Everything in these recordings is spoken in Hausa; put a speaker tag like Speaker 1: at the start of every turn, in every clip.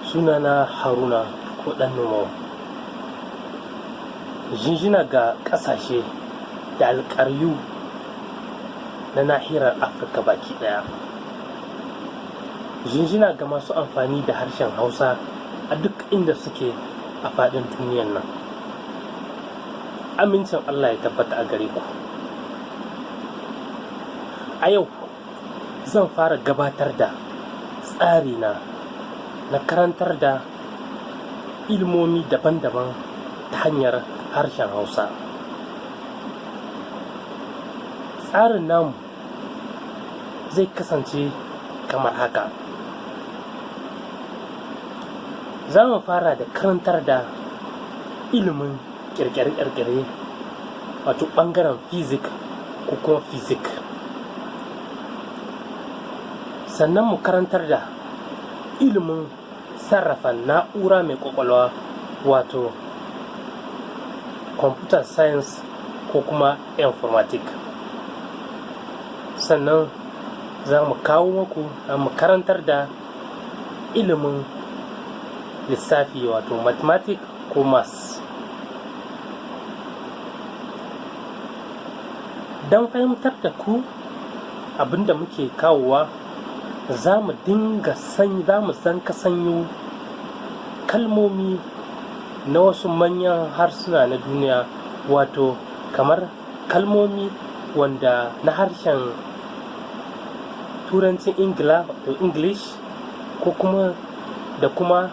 Speaker 1: Sunana Haruna ko Ɗan Nomau. Jinjina ga ƙasashe da alƙaryu na nahiyar Afirka baki ɗaya. Jinjina ga masu amfani da harshen Hausa a duk inda suke a faɗin duniyan nan. Amincin Allah ya tabbata a gare ku. A yau zan fara gabatar da tsari na na karantar da ilmomi daban-daban ta hanyar harshen Hausa. Tsarin namu zai kasance kamar haka. Za mu fara da karantar da ilimin ƙirƙire-ƙirƙire, wato ɓangaren physics ko kuma physique. Sannan mu karantar da ilimin sarrafa na'ura mai ƙwaƙwalwa, wato computer science ko kuma informatique. Sannan za mu kawo muku, mu karantar da ilimin lissafi, wato mathematics ko maths. Don fahimtar da ku abin da muke kawowa, za mu dinga san za mu zanka sanyo kalmomi na wasu manyan harsuna na duniya, wato kamar kalmomi wanda na harshen Turancin Ingila, wato English, ko kuma da kuma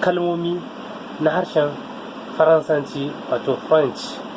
Speaker 1: kalmomi na harshen Faransanci, wato French.